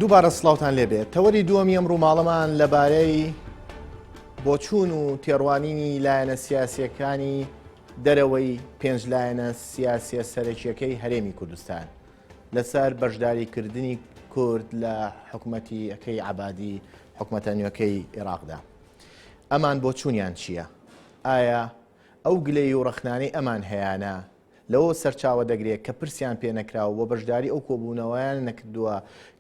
دووبارە سڵاوتان لێبێت تەوەری دووەمی ئەم ڕووماڵەمان لەبارەی بۆچوون و تێڕوانینی لایەنە سیاسیەکانی دەرەوەی پێنج لایەنە سیاسیە سەرەکیەکەی هەرێمی کوردستان لەسەر بەشداریکردنی کورد لە حکومەتی ئەەکەی عبادی حکومەتە نوێکەی عێراقدا ئەمان بۆچوونیان چییە؟ ئایا ئەو گلەیی و ڕەخنانەی ئەمان هەیانە لەوەوە سەرچاوە دەگرێت کە پرسیان پێ نەکراوە و بەشداری ئەو کۆبوونەوەیان نەکردووە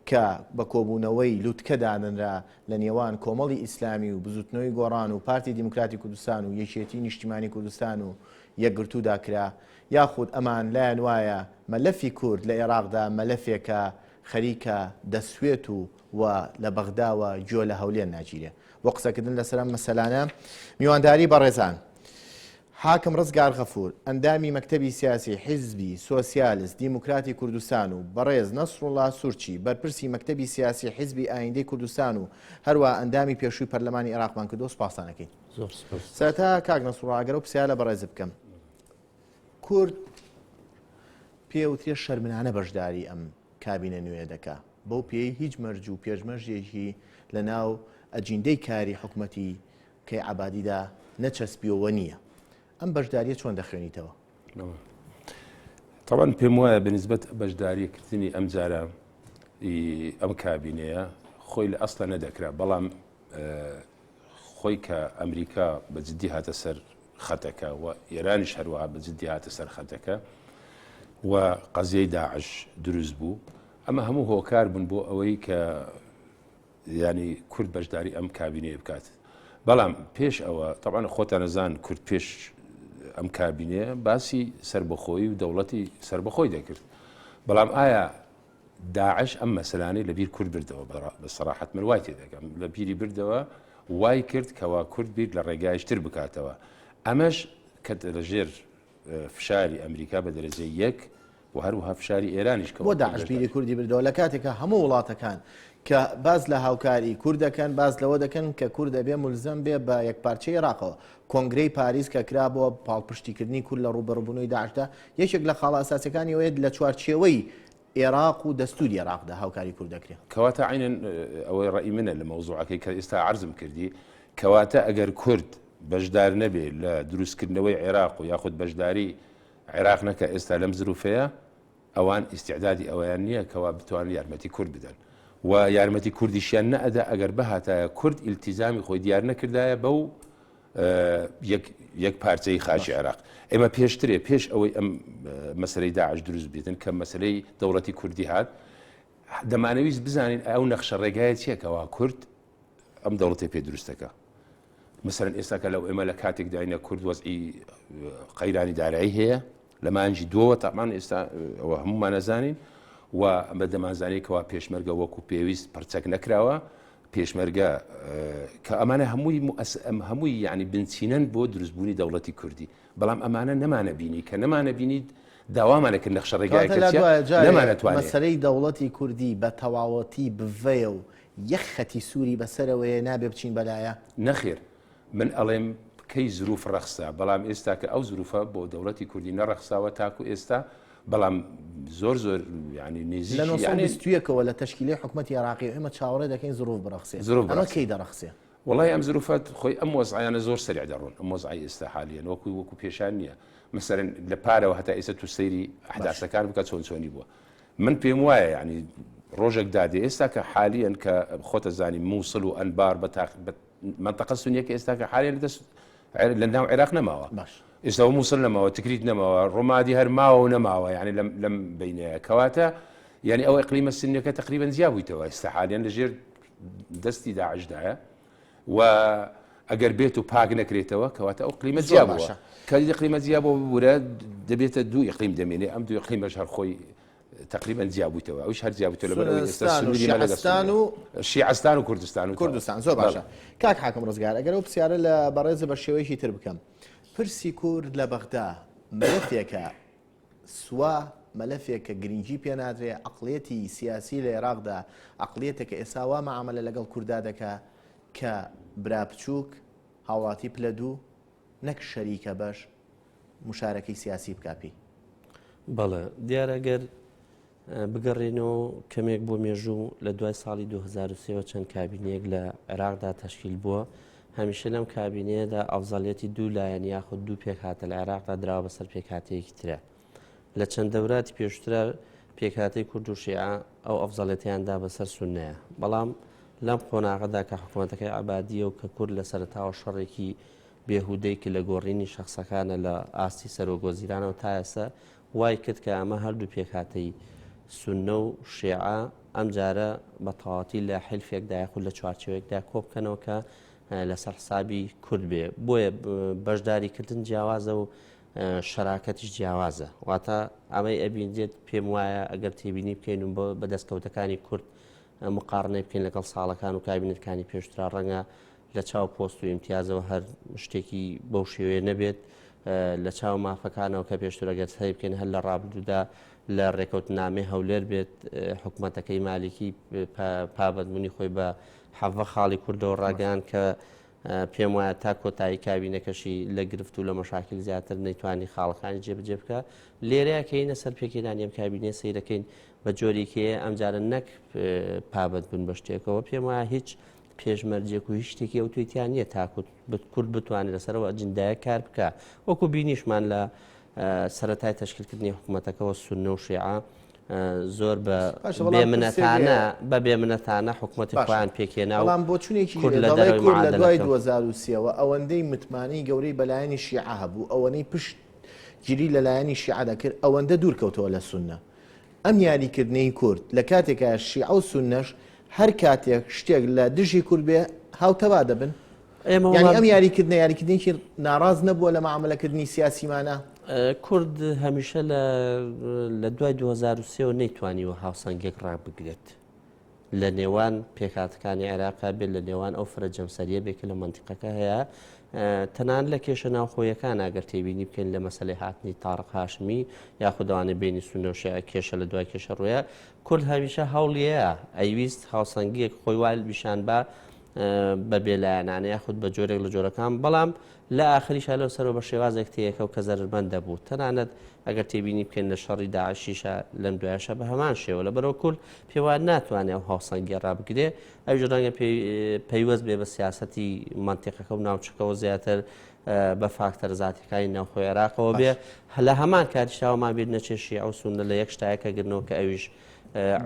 کە بە کۆبوونەوەی لوتکە دادەنرا لە نێوان کۆمەڵی ئیسلامی و بزوتنەوەی گۆڕان و پارتی دیموکراتی کوردستان و یەکێتی نیشتیمانی کوردستان و یەکگرتوودا کرا یاخود ئەمان لایان وایە مەلەفی کورد لە ئێراقدا مەلەفێکە خەریکە دەسوێت و و لە بەغداوە گوێ لە هەولێر ناگیرێ. بۆ قسەکردن لەسەر ئەم مەسەلانە میوانداری بەڕێزان حاکم ڕزگار غەفور ئەندامی مەکتەبی سیاسی حیزبی سۆسیالست دیموکراتی کوردستان و بەڕێز نەسروڵا سورچی بەرپرسی مەکتەبی سیاسی حیزبی ئایندەی کوردستان و هەروە ئەندامی پێشووی پەرلەمانی عێراقمان کردو سپاسان ئەکەین. زۆر سپاس. سەرەتا کاک نەسروڵا ئەگەر ئەو پرسیارە لە بەڕێز بکەم کورد پێوترێ شەرمنانە بەشداری ئەم کابینە نوێیە دەکا، بەو پێیەی هیچ مەرج و پێشمەرجێکی لە ناو ئەجیندەی کاری حکومەتی کەی عەبادیدا نەچەسپیوە نییە. ئەم بەشدارییە چۆن دەخوێنیتەوە؟ تەبعەن پێم وایە بە نیسبەت بەشداریکردنی ئەمجارە ئەم کابینەیە خۆی لە ئەسڵە نەدەکرا، بەڵام خۆی کە ئەمریکا بە جدی هاتە سەر خەتەکە و ئێرانیش هەروەها بە جدی هاتە سەر خەتەکە و قەزیەی داعش دروست بوو ئەمە هەموو هۆکار بوون بۆ ئەوەی کە ینی کورد بەشداری ئەم کابینەیە بکات بەڵام پێش ئەوە تەبان خۆتانەزان کورد پێش ئەم کابینەیە باسی سربەخۆیی و دەوڵەتی سربەخۆی دەکرد بەڵام ئایا داعش ئەم مەسەلانەی لە بیر کورد بردەوە بە سەراحەت من وای تێدەگەم لە بیری بردەوە وای کرد کەوا کورد بیر لە ڕێگایش تر بکاتەوە ئەمەش کە لە ژێر فشاری ئەمریکا بە دەرەجەی یەک و هەروەها فشاری ئێرانیش کە بۆ داعش بیری کوردی بردەوە لە کاتێکا هەموو وڵاتەکان کە باس لە هاوکاری کورد دەکەن باس لەوە دەکەن کە کورد دەبێ ملزەم بێ بە یەکپارچەی عێراقەوە کۆنگرەی پاریس کە کرا بۆ پاڵپشتیکردنی کورد لە ڕووبەڕووبوونەوەی داعشدا، یەکێک لە خاڵە ئەساسیەکانی ئەوەیە لە چوارچێوەی ئێراق و دەستووری ئێراقدا هاوکاری کورد دەکرێ. کەواتە عەینەن ئەوەی ڕەئی منە لە مەوزوعەکەی کە ئێستا عەرزم کردی، کەواتە ئەگەر کورد بەشدار نەبێ لە دروستکردنەوەی عێراق و یاخود بەشداری عێراق نەکا ئێستا لەم زروفەیە، ئەوان ئیستیعدادی ئەوەیان نییە کەوا بتوانن یارمەتی کورد بدەن و یارمەتی کوردیشیان نەئەدا ئەگەر بهاتایە کورد ئیلتیزامی خۆی دیار نەکردایە بەو یەک یەک پارچەی خاکی عێراق ئێمە پێشترێ پێش ئەوەی ئەم مەسلەی داعش دروست بێتن کە مەسلەی دەوڵەتی کوردی هات دەمانەویست بزانین ئەو نەخشە ڕێگایە چییە کەوا کورد ئەم دەوڵەتی پێ دروستەکە مەسەلەن ئێستا کە لەو ئێمە لە کاتێکداینە کورد وەزعی قەیرانی دارایی هەیە لە مانجی دووەوە تامان ئێستا ئەوە هەمومان ئەزانین و ئەمە دەمانزانانی کەوا پێشمەرگە وەکو پێویست پرچەک نەکراوە پێشمەرگە کە ئەمانە هەمووی ئەم هەمووی یعنی بنچینەن بۆ دروستبوونی دەوڵەتی کوردی بەڵام ئەمانە نەمانە بینی کە نەمانە بینیت داوامانە کرد نەخشە ڕێگایەکە نەمانەتوانێت مەسەلەی دەوڵەتی کوردی بە تەواوەتی بڤەیە و یەک خەتی سووری بەسەرەوەیە نابێ بچین بەلایە؟ نەخێر من ئەڵێم کەی زروف ڕەخسا بەڵام ئێستا کە ئەو زروفە بۆ دەوڵەتی کوردی نەڕەخساوە تاکو ئێستا بەڵام زۆر زۆر یعنی نزیکی لە 921 ەوە لە تەشکیلەی حکومەتی عێراقی ئێمە چاوەڕێ دەکەین زروف بڕەخسێ زروف ئەمە بڕەخسێ. کەی دەڕەخسێ؟ وەڵای ئەم زروفە خۆی ئەم وەزعیانە زۆر سەریع دەڕۆن ئەم وەزعی ئێستا حالیەن وەکو وەکو پێشان نییە مەسەرەن لە پارەوە هەتا ئێستا تو سەیری ئەحداسەکان بکە چۆن چۆنی بووە من پێم وایە یعنی ڕۆژێک دادێ ئێستا کە حالیەن کە خۆتە زانی مووسڵ و ئەنبار بە تاق بە مەنتەقە سونیەکە ئێستا کە حالیەن لە دەست لە ناو عێراق نەماوە باش ئێستا و مووسڵ نەماوە تکریت نەماوە ڕۆمادی هەر ماوە و نەماوە یعنی لەم لەم بینەیە کەواتە یعنی ئەو ئەقلیمە سنیەکە تقریبا جیا بوویتەوە ئێستا حالیەن لەژێر دەستی داعشدایە و ئەگەر بێت و پاک نەکرێتەوە کەواتە ئەو قلیمە جیا باشە کە قلیمە جیا بۆ ببورە دەبێتە دوو ئیقلیم دەمێنێ ئەم دوو ئیقلیمەش هەر خۆی تقریبا جیا بوویتەوە ئەوش هەر جیا بوویتەوە لەبەر ئەوەی ئێستا سنووری مە لەگەڵ شیعستان و شیعستان و کوردستان و کوردستان زۆر باشە کاک حاکم ڕزگار ئەگەر ئەو پرسیارە لە بەڕێزە بە شێوەیەکی تر بکەم پرسی کورد لە بەغدا مەلەفێکە سوا مەلەفێک کە گرنگی پێ نادرێ عەقڵیەتی سیاسی لە عێراقدا عەقڵیەتێکە ئێستا وا مەعامەلە لەگەڵ کوردا دەکا کە برا بچووک هاوڵاتی پلە دوو نەک شەریکە بەش مشارەکەی سیاسی بکا پێی. بەڵێ دیارە گەر. بگەڕێنەوە کەمێک بۆ مێژوو لە دوای ساڵی 2023 ەوە چەند کابینەیەک لە عێراقدا تەشکیل بووە هەمیشە لەم کابینەیەدا ئەفزەلیەتی دوو لایەن یاخود دوو پێکهاتە لە عێراقدا دراوە بەسەر پێکهاتەیەکی ترە لە چەند دەوراتی پێشترا پێکهاتەی کورد و شیعە ئەو ئەفزەلێتیان دا بەسەر سوننەیە بەڵام لەم قۆناغەدا کە حکوومەتەکەی عەبادیە و کە کورد لە سەرەتاوە شەڕێکی بێهودەی کە لە گۆڕینی شخصەکانە لە ئاستی سەرۆک وەزیرانەوە تا ئێستا وای کرد کە ئەمە هەردوو پێکهاتەی سوننە و شیعە ئەمجارە بە تەواوەتی لە حیلفێکدا یاخود لە چوارچێوەیەکدا کۆبکەنەوە کە لەسەر حسابی کورد بێ بۆیە بەشداریکردن جیاوازە و شەراکەتیش جیاوازە واتە ئەمەی ئەبینرێت پێم وایە ئەگەر تێبینی بکەین و بە دەستکەوتەکانی کورد مقارنەی بکەین لەگەڵ ساڵەکان و کابینەتەکانی پێشترا ڕەنگە لە چاو پۆست و ئیمتیازەوە هەر شتێکی بەو شێوەیە نەبێت لە چاو مافەکانەوە کە پێشتر ئەگەر سەیر بکەین هەر لە ڕابردوودا لە ڕێکەوتنامەی هەولێر بێت حکوومەتەکەی مالیکی پابەندبوونی خۆی بە حەڤە خاڵی کوردەوە ڕاگەیان کە پێم وایە تا کۆتایی کابینەکەشی لە گرفت و لە مەشاکل زیاتر نەیتوانی خاڵەکانی جێبەجێ بکە لێرەیە کەینە سەر پێکهێنانی ئەم کابینەیە سەیرەکەین بە جۆرێکی ئەمجارە نەک پابەند بوون بە شتێکەوە پێم وایە هیچ پێشمەرجێک و هیچ شتێکی ئەو توی تیا نییە تاکو کورد بتوانێت لەسەرەوە ئەجندایە کار بکە وەکو بینیشمان لە سەتای تەشکیلکردنی حکوومەتەکەەوە سونە و شیعە زۆر بە بێمنەتانە بە بێمنەتانە حکوومەتی خۆیان پێکێنا بەڵام بۆچونێکی کورد لە دەرەوەی کورد لە دوای 2023ەوە ئەوەندەی متمانەی گەورەی بەلایەنی شیعە هەبوو ئەوەنەی پشت گیری لەلایەنی شیعە دەکرد ئەوەندە دوور کەوتەوە لە سونە ئەم یاریکردنەی کورد لە کاتێکا شیعە و سوننەش هەر کاتێک شتێک لە دژی کورد بێ هاوتەبا دەبن؟ یانی ئەم یاریکردنە یاریکردنێکی ناڕاست نەبووە لە مەعامەلەکردنی سیاسیمانە؟ کورد هەمیشە لە دوای 2023 نەیتوانیوە هاوسەنگێک ڕابگرێت. لە نێوان پێکهاتەکانی عێراقا بێت لە نێوان ئەو فرە جەمسەریە بێت کە لە مەنتیقەکە هەیە تەنان لە کێشە ناوخۆیەکان ئەگەر تێبینی بکەین لە مەسلەی هاتنی تارق هاشمی یاخود ئەوانەی بینی سونە و شیعە کێشە لە دوای کێشە ڕوویە کورد هەمیشە هەوڵیەیە ئەیویست هاوسەنگیەک خۆی وال بیشان بە بە بێلایەنانە یاخود بە جۆرێک لە جۆرەکان بەڵام لە ئاخریشا لەو سەرەوە بە شێوازێک تێیەکەو کە زەرەرمەند دەبوو، تەنانەت ئەگەر تێبینی بکەین لە شەڕی داعشیشا لەم دوایەشا بە هەمان شێوە، لەبەرئەوە کورد پێوایە ناتوانێ ئەو هاوسەنگیە ڕابگرێ، ئەویش ڕەنگە پەیوەست بێ بە سیاسەتی مەنتیقەکە و ناوچەکەوە زیاتر بە فاکتەرە زاتیەکانی ناوخۆی عێراقەوە بێ، لە هەمان کاتیشا ئەومان بیر نەچێ شیعە و سوننە لە یەک شتایەکە گرنەوە کە ئەویش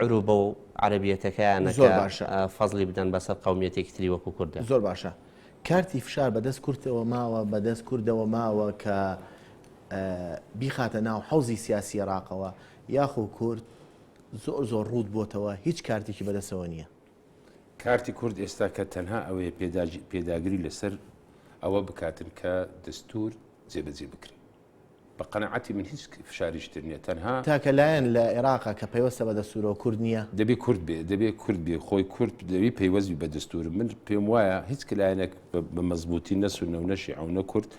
عروبە و عەرەبیەتەکەیانە زۆر باشە فەزڵی بدەن بەسەر قەومیەتێکی تری وەکو کوردە. زۆر باشە. کارتی فشار بەدەست کورتەوە ماوە بەدەست کوردەوە ماوە کە بیخاتە ناو حەوزی سیاسی عێراقەوە یاخۆ کورد زۆر زۆر ڕووت بۆتەوە هیچ کارتێکی بەدەستەوە نییە. کارتی کورد ئێستا کە تەنها ئەوەیە پێداگری لەسەر ئەوە بکاتن کە دەستور جێبەجێ بکرێت. بە قەناعەتی من هیچ فشاریش تر نییە تەنها. تاکە لایەن لە ئێراقا کە پەیوەستە بە دەستوورەوە کورد نییە؟ دەبێ کورد بێ، دەبێ کورد بێ، خۆی کورد دەبی پەیوەست بی بە دەستوور. من پێم وایە هیچ لایەنێک بە مەزبووتی نە سوننە و نە شیعە و نە کورد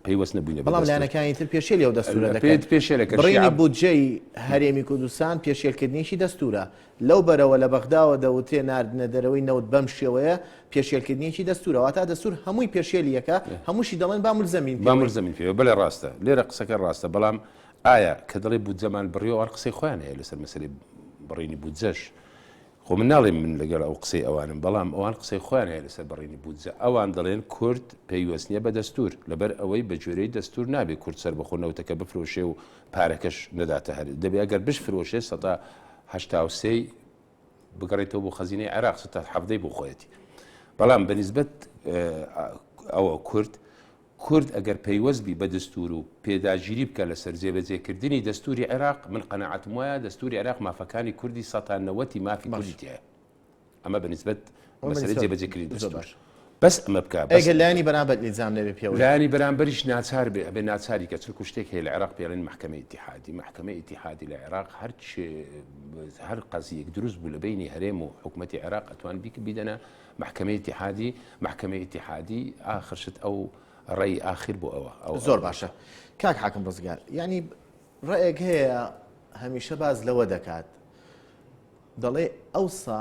پەیوەست نەبووینە بە بەڵام دەستوور. لایەنەکانی تر پێشێلی ئەو دەستوورە دەکەن. پێت پێشێل ئەکەن. بڕینی شیعە. بودجەی هەرێمی کوردستان پێشێلکردنێکی دەستوورە. لەو بەرەوە لە بەغداوە دەوترێ ناردنە دەرەوەی نەوت بەم شێوەیە پێشێلکردنێکی دەستوورە، واتا دەستوور هەمووی پێشێلی یەکە، هەمووشی دەڵێن با مولزەمین با پێوەی. مولزەمین پێوەی، بەلێ ڕاستە، لێرە قسەکە ڕاستە، بەڵام ئایا کە دەڵێ بودجەمان بڕیوە ئەوان قسەی خۆیان هەیە لەسەر مەسەلەی بڕینی بودجەش، خۆ من ناڵێم من لەگەڵ ئەو قسەی ئەوانم، بەڵام ئەوان قسەی خۆیان هەیە لەسەر بڕینی بودجە، ئەوان دەڵێن کورد پەیوەست نییە بە دەستوور، لەبەر ئەوەی بە گوێرەی دەستوور نابێ کورد سەربەخۆ نەوتەکە بفرۆشێ و پارەکەش نەداتە هەر، دەبێ ئەگەر بشفرۆشێ سەتا 83ی بگەڕێتەوە بۆ خەزینەی عێراق سەتا حەڤدەی بۆ خۆیەتی بەڵام بە نیسبەت ئەوە کورد کورد ئەگەر پەیوەست بی بە دەستور و پێداگیری بکە لەسەر جێبەجێکردنی دەستوری عێراق من قەناعەتم وایە دەستوری عێراق مافەکانی کوردی سەتا نەوەتی مافی کوردی تیایە ئەمە بە نیسبەت مەسەلەی جێبەجێکردنی دەستور بەس ئەمە بکە بەس ئەگەر لایەنی بەرامبەر ئیلزام نەبێ پێوەی لایەنی بەرامبەریش ناچار بێ ئەبێ ناچاری کە چونکو شتێک هەیە لە عێراق پێڵێن مەحکەمەی ئیتیحادی مەحکەمەی ئیتیحادی لە عێراق هەر هەر قەزیەک دروست بوو لە بینی هەرێم و حکوومەتی عێراق ئەتوان بیک بیدەنە مەحکەمەی ئیتیحادی مەحکەمەی ئیتیحادی ئاخر شت ئەو ڕێی ئاخر بۆ ئەوە ئەو زۆر باشە کاک حاکم ڕزگار یعنی ڕێک هەیە هەمیشە باز لەوە دەکات دەڵێ ئەوسا.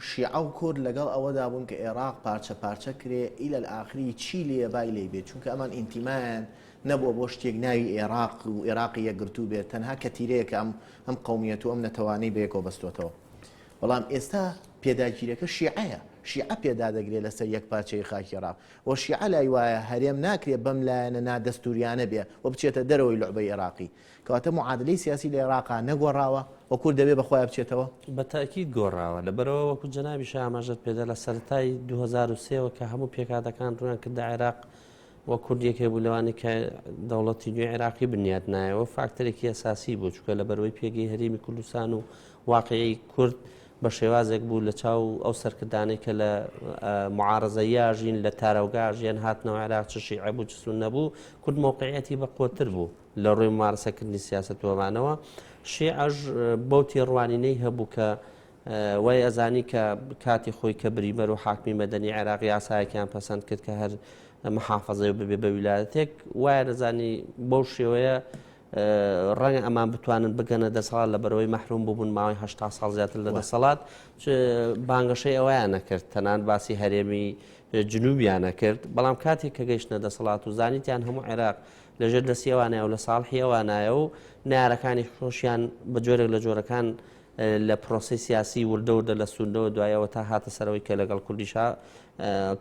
شیعە و کورد لەگەڵ ئەوەدا بوون کە ئێراق پارچە پارچە کرێ ئیلە ئاخری چی لێیە بای لێی بێت چونکە ئەمان ئینتیمایان نەبووە بۆ شتێک ناوی ئێراق و ئێراقی یەکگرتوو بێت تەنها کەتیرەیەکە ئەم ئەم قەومیەت و ئەم نەتەوانەی بەیەکەوە بەستۆتەوە بەڵام ئێستا پێداگیرەکە شیعەیە شیعە پێدادەگرێ لەسەر یەک پارچەی خاکی عێراق و شیعە لای وایە هەرێم ناکرێ بەم لایەنە نادەستوریانە بێ و بچێتە دەرەوەی لوعبەی عێراقی کەواتە معادلەی سیاسی لە عێراقا نەگۆڕاوە و کورد دەبێ بە خۆیا بچێتەوە؟ بە تەئکید گۆڕاوە، لەبەرئەوە وەکو جەنابیشە ئاماژەت پێدا لە سەرەتای 2003 وە کە هەموو پێکهاتەکان ڕوویان کردە عێراق و کورد یەکێک بوو لەوانەی کە دەوڵەتی نوێی عێراقی بنیات نایەوە فاکتەرێکی ئەساسی بوو چونکە لەبەرئەوەی پێگەی هەرێمی کوردستان و واقعی کورد بە شێوازێک بوو لە چاو ئەو سەرکردانەی کە لە معارەزەیا ژین لە تاراوگا ژیان هاتنەوە عێراق چ شیعە بوو چ سوننە بوو کورد مەوقعیەتی بە قوتتر بوو لە ڕووی ممارەسەکردنی سیاسەت و ئەمانەوە شیعەش بەو تێڕوانینەی هەبوو کە وای ئەزانی کە کاتی خۆی کە بریمەر و حاکمی مەدەنی عێراق یاسایەکیان پەسەند کرد کە هەر محافظەی ببێ بە ویلایەتێک وایە دەزانی بەو شێوەیە ڕەنگە ئەمان بتوانن بگەنە دەسەڵات لە بەرەوەی مەحروم ببوون ماوەی هه ساڵ زیاتر لە دەسەڵات بانگەشەی ئەویان نەکرد تەنان باسی هەرێمی جنوبیانە کرد بەڵام کاتێک کە گەیشتە دەسەڵات و زانیتیان هەموو عێراق لەژێر دەستی ئەوانایە و لە ساڵحی ئەوانایە و نەیارەکانی خۆشیان بە جۆرێک لە جۆرەکان لە پرۆسەی سیاسی وردە وردە لە سوندەوە دوایەوە تا هاتە سەرەوەی کە لەگەڵ کوردیشا